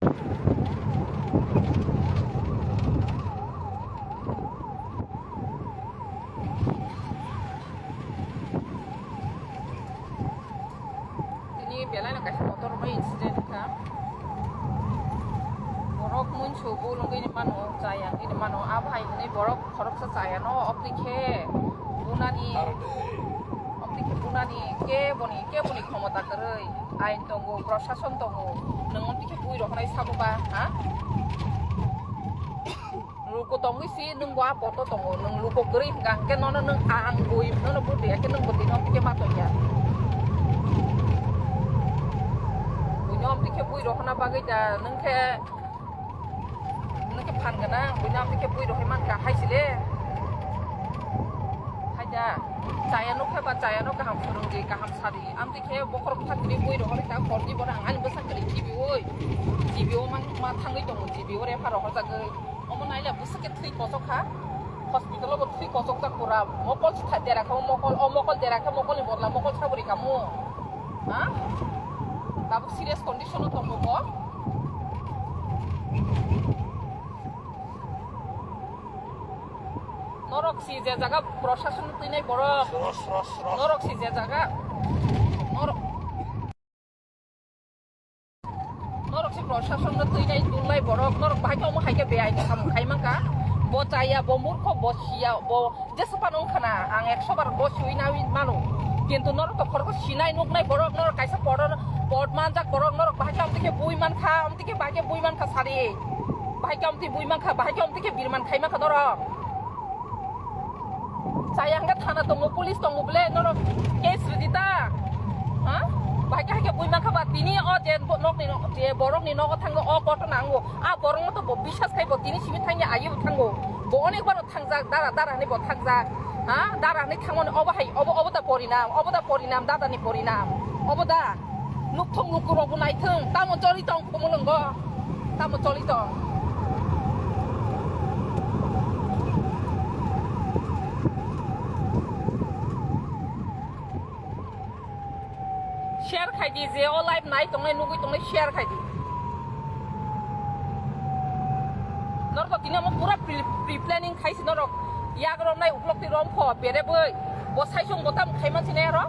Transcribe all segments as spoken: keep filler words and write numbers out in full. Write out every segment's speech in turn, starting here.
Tini belai no kaisa motor bai incident wngkha. Borok munsu bulungwi ni mano, chaya wngwi ni mano, abo hai hwnwi borok khoroksa chaya no, obtwi khe bunani, obtwi khe bunani keboni, keboni khomota kwrwi, ain tongo, prosason tongo, nwng obtwi khe bui rok nai sabo ba, ha? Luku tongwi si nwng bo a poto tongo, nwng luku kwrwi hwnkha hwnkhe nono nwng ang bui nono budi ya khe nwng budi no khe ma tongya. Buino amtwi khe bui rohorna bagwi da nwng khe, nwng khe phan gwnang, buino amtwi khe bui rohoi mankha hai sile. Hai da, chaya nukhe ba chaya no kaham phwrwngdi, kaham sadi. Amtwi khe bokhorok bwsa kwrwi bui rohorwi ta khordi bono ang ani bwsa kwrwi chibiwi, chibiwi ma, ma thangwi tongo, chibiwi refer rohorjagwi. Omo naila bwswk khe thwi kochok kha, hospital o bo thwi kochok jak pura. Mokol si kha dera kha, o mokol, o mokol dera kha, mokol ni bodol mokol sabri kamo. Ha? Tabuk serious condition o tongo bo. Norok si je jaga prosason twinai borok. Norok si je jaga. Norok Norok se prosason no twinai dunlai borok, norok bahai khe omo hai khe beyai ni samung khai mankha. Bo chaya, bo murkho, bo siya, bo jesa phano wngkha na, ang ekso bar bo siwi nawi mano. Kintu norok to khoroksa sinai nuknai borok, norok kaisa podor, pod manjak borok, norok bahai khe omtwi khe bui mankha, omtwi khe bahai khe bui mankha sari. Bahai khe omtwi bui mankha, bahai khe omtwi khe birman khai mankha norok. Chaya hwnkhe thana tongo, police tongo bole, norok case rwdi ta? Ha? Bahai khe hai khe bui mankha ba, tini o je bo-, nokni no-, je borokni nogo thango, o koto nango. A borokno to bo bisas khai bo tini simi thangya, aye bo thango. Bo onek baro thangjak, dara, dara hinwi bo thangjak. Ha? Dara hinwi thangmani obo hai, obo, obo da porinam, obo da porinam, dadani porinam. Obo da? Nukthung nukurokbo naithung, tamo choli tong kumulungo, tamo choli tong. Share khai di, je o live nai tongnai, nugwi tongnai, share khai di. Norok to tini omo pura pre, pre planning khai si norok. Yak romnai uklok twi rom pho, bere boi. Bo saisung bo tam khai mansinai aro.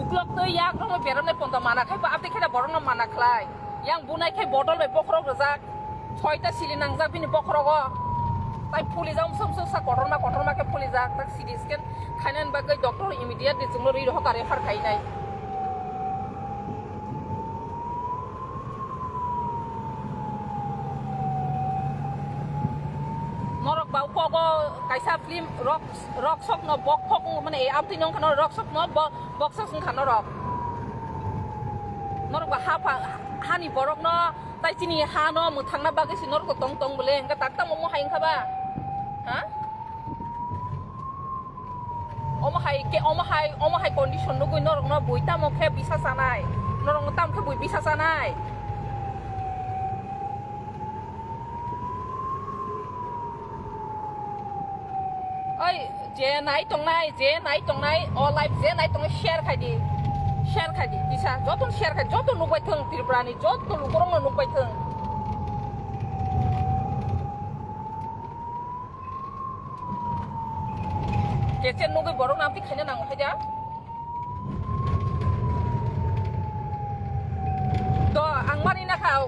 Uklok twi yak romnai beramnai ponta mana khai bo abdi khai da borokno mana khlai. Yang bunai khai bodol bai bokhorok rwjak. Soita sili nangjak bini bokhorogo. Tai phulijak umsuk umsuk sa kotorma kotorma khe phulijak. Tak C T scan khainani bagwi doctor immediately chwngno ri rohor ka refer khainai. Norok ba ukogo kaisa film rok, rok sokno bok phok wng mani, amtwi nong khano rok sokno bo-, boksa wng kha norok. Norok ba ha pha, hani borokno tai chini hano mwthangna bagwi se norok tong tong bole, hwnkhe tak tamo mo hai wngkha ba? Ha? Omo hai khe, omo hai, omo hai condition nugwi norokno bui tamo khe bisa chanai? Norokno tamo khe bui bisa chanai? Oi, je nai tongnai, je nai tongnai, o live je nai tongnai, share khai di. Share khai di, bisa. Joto share khai, joto nukbai thung, Tripura ni joto lukurokno nukbai thung. Kecen nugwi borok namtwi khaina nango khaida. Do ang mani na kha,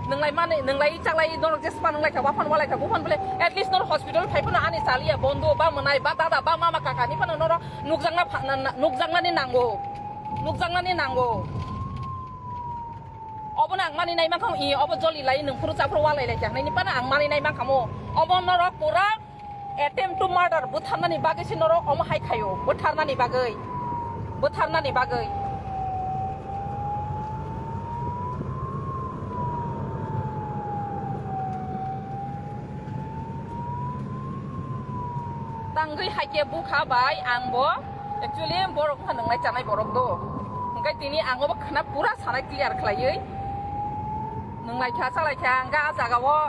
nwnglai mani, nwnglai chaklai norok jesma nwnglai kha, waphan walai kha, buphang bole at least norok hospital phai phano ani chaliya bondo ba mwnai ba dada ba mama kaka ni phano norok nukjakna pha-, na, na, nukjaknani nango, nukjaknani nango. Obono ang mani nai mankha, i obo joli lai nwng phuru chaphuru walai lai kha hwnwi ni phano ang mani nai mankha mo. Obo norok pura attempt to murder, butharnani bagwi se norok omo hai khaio, butharnani bagwi, butharnani bagwi. Tangwi hai khe bukha bai ang bo, actually borok wngkha nwnglai chanai borok do, hwnkhe tini ang obo khna pura sanai clear khlaiwi nwnglai kha, chalai kha, hwnkhe a jaga o.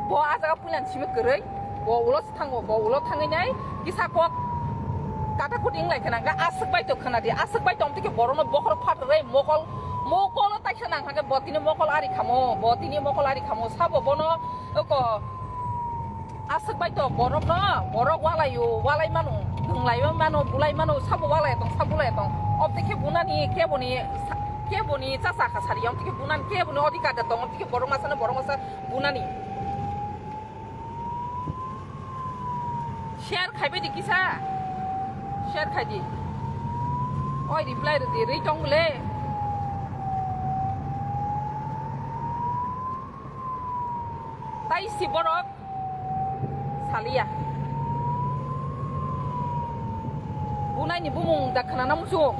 Bo a jaga puilan simi kwrwi, bo ulo se thango, bo ulo thangwi nai kisa kok, Kata kuti wng lai khna, hwnkhe aswk bai to khna di, aswk bai tong tike borokno bokhorok phatar bai mokol, mokol taisa nang kha khe bo tini mokol ari khamo, bo tini mokol ari khamo, sabo bono oko aswk bai to borokno, borok walaio, walai mano, nwnglai mano, bulai mano, sabo walai tong, sabo bulai tong, obte khe bunani keboni, keboni chacha kha sari, obte khe bunani keboni odhikar da tong, obte khe borok masa no borok masa bunani. Share khaibai di kisa. Share khai di. Oi reply rw di, rwi tong le. Tai si borok saliya. Bunai ni bumung da khna na muchung.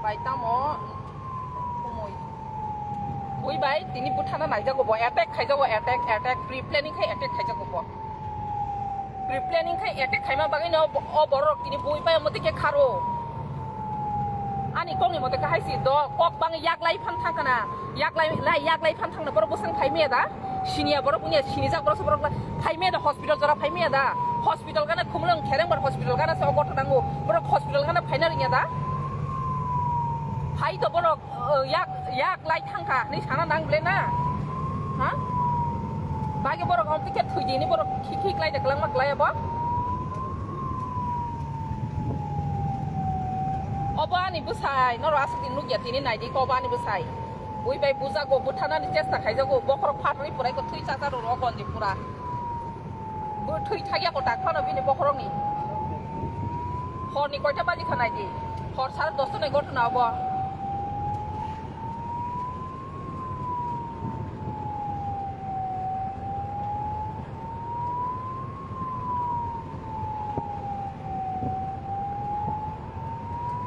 Bai tamo khumui. Bui bai tini buthana naijago bo, attack khaijago, attack, attack, pre-planning khai attack khaijago bo. Pre-planning khai attack khaima bagwi no bo-, o borok tini bui bai mote khe kharo. Ani kokni mote khe hai si do, kok bang yak lai phan thang kana, yak lai, lai, yak lai phan thang na borok bwsang phai maya da, siniya borok bunya sinijak borok se borok lai phai maya da, hospital jora phai maya da, hospital gana khumulwng khereng bar hospital gana se o gotho nango, borok hospital gana phaina rinya da, phai do borok. O, yak, yak lai thangkha hinwi sana nang ble na? Ha? Bagi borok om tikhe thwi dini borok khi khi klai de klangma klai abo. Obo ani bwsai, noro aswk din nukya tini naidi ko obo ani bwsai. Bui bai bujago, buthanani chesta khaijago, bokhorok phatri purai ko thwi cha cha rw rw gonji pura. Bo thwi thagya ko tak phano bini bokhorokni. Horni koita baji kha naidi? Hor sare dosta ni ghotona obo.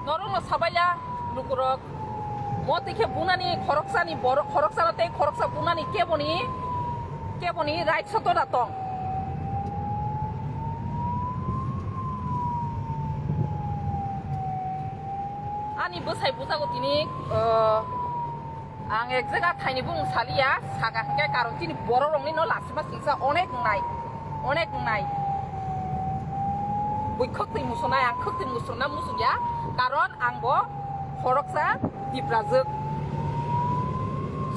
Norokno sabaila lukurok. Mo twi khe bunani khoroksani borok, khoroksano tei khoroksa bunani keboni, keboni right soto da tong. Ani bwsai bujago tini, uh, ang ek jaga thaini bung saliya, saka hwnkhe karon chini borok rokni no lasima singsa onek wngnai, onek wngnai. Bui khwktwi musonai, ang khwktwi musona musukya, karon ang bo khoroksa Tiprajwk.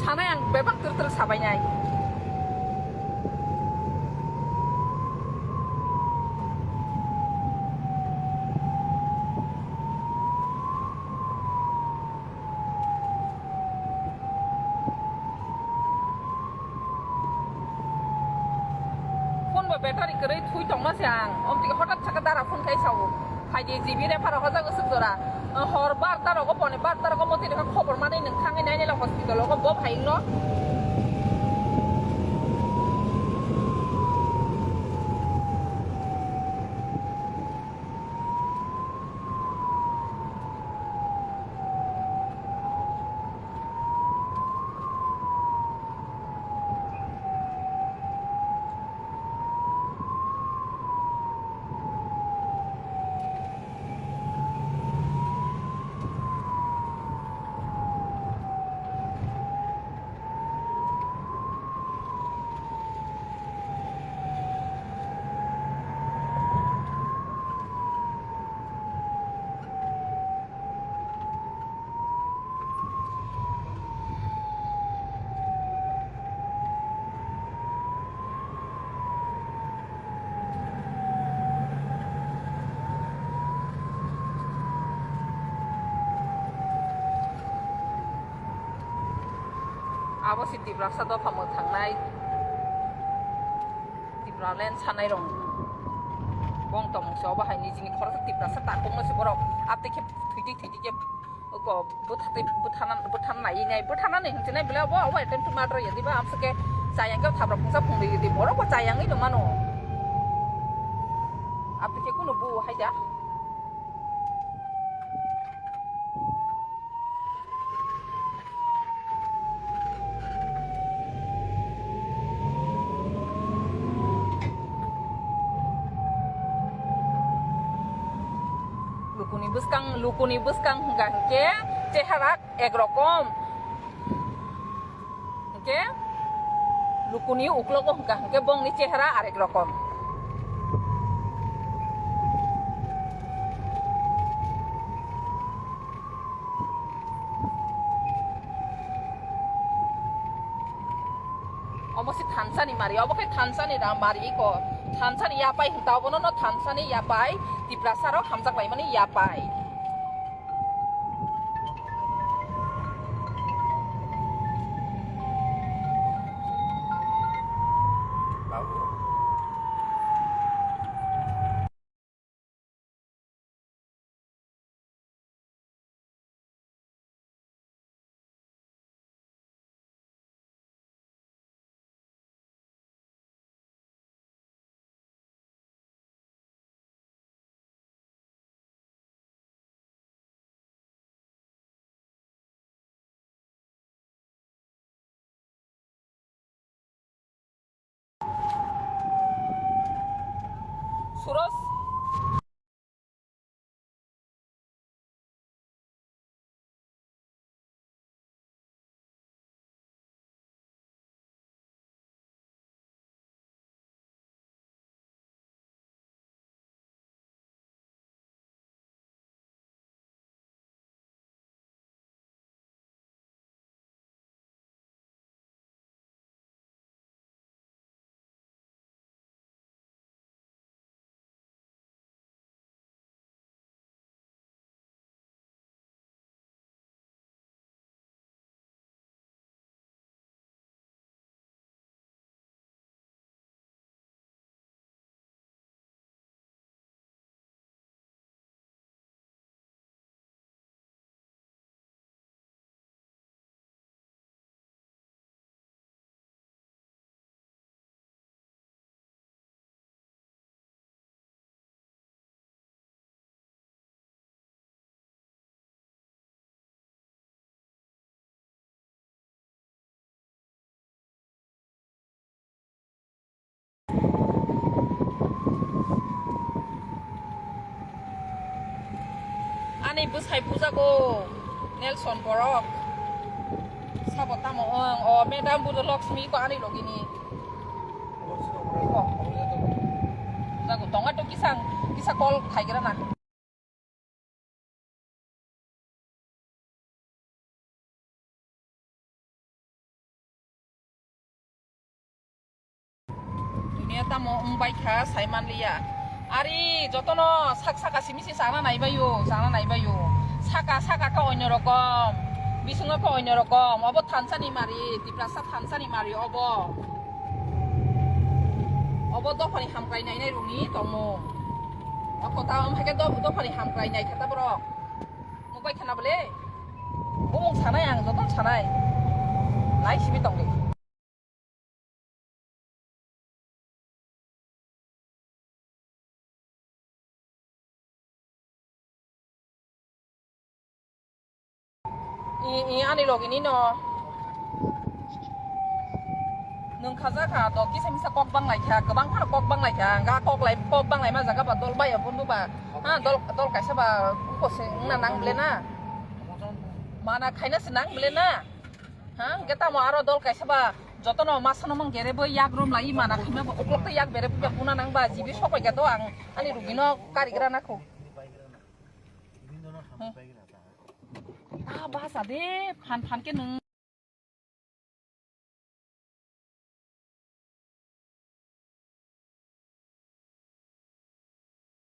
Sanai ang bebak twrwk twrwk sabainai. Phone bo battery kwrwi thui tongma se ang. Omtike hotat saka dara phone khai sao. Phaidi G B re pharo hojak usuk jora. Hor barta rogo poni barta rogo motini kha khobor manwi nwng thangwi nainai la hospital rogo bo phai wngno. Abo se Tiprasa dopha mwthangnai, Tipraland sanai rok bong tongmung se obo hai nijini khoroksa Tiprasa takungno se borok abtwi khe thwitwi thwitwi khe oko bwthatwi bwthana bwthana nai nai bwthana ni hinwi nai bwle obo obo attempt to murder ya diba amswk khe chayang khe thabra phungsa phungri di borok bo chayangwi tongmano abtwi khe kunu bu hai da. Lukuni Bwskang, lukuni bwskang hwnkha hwnkhe chehara ek rokom. Hwnkhe lukuni uklogo hwnkha hwnkhe bongni chehara arek rokom. Omo se thansa ni mari, obo khe thansa ni ra-, mari ko. Thansa ni yapai hinta obono no thansa ni yapai, Tiprasa rok hamjak laimani yapai. Suros. Ani bwsai bujago Nelson borok. Sabo tamo ong, o Madam Budo Lakshmi ko ani logini. Ko. Jago tonga to kisang, kisa call khaigra na. Dunia tamo wngbaikha, saimanliya. Ari, jotono sak saka simi se chana naibaio, chana naibaio. Saka, saka khe onyo rokom, bisingo khe onyo rokom. Obo thansa ni mari, Tiprasa thansa ni mari obo. Obo dophani hamkrai nainai rokni tongmung. O kota wng hai khe do-, dophani hamkrai naikha ta borok. Nukbai khana bole. Bumung sanai ang, joto sanai. Nai simi tongdi. I, i, ani logini no. Nwng khajakha, to kisa misa kok bang laikha, kwbang phano kok bang laikha, ga kok lai, kok bang laima jaga ba dol bai ya bundu ba. Ha, dol, dol kaisa ba, uko se wngna nang bole na. Mana khaina se nang bole na. Ha, hwnkhe tamo aro dol kaisa ba, jotono masano mang gere bo yak rom lai mana khaima bo uklok tei yak bere bo buna nang ba, jibi sokoi ga to ang ani rugino karigra na kho. Hmm. Ah, basa de, phan phan khe nwng.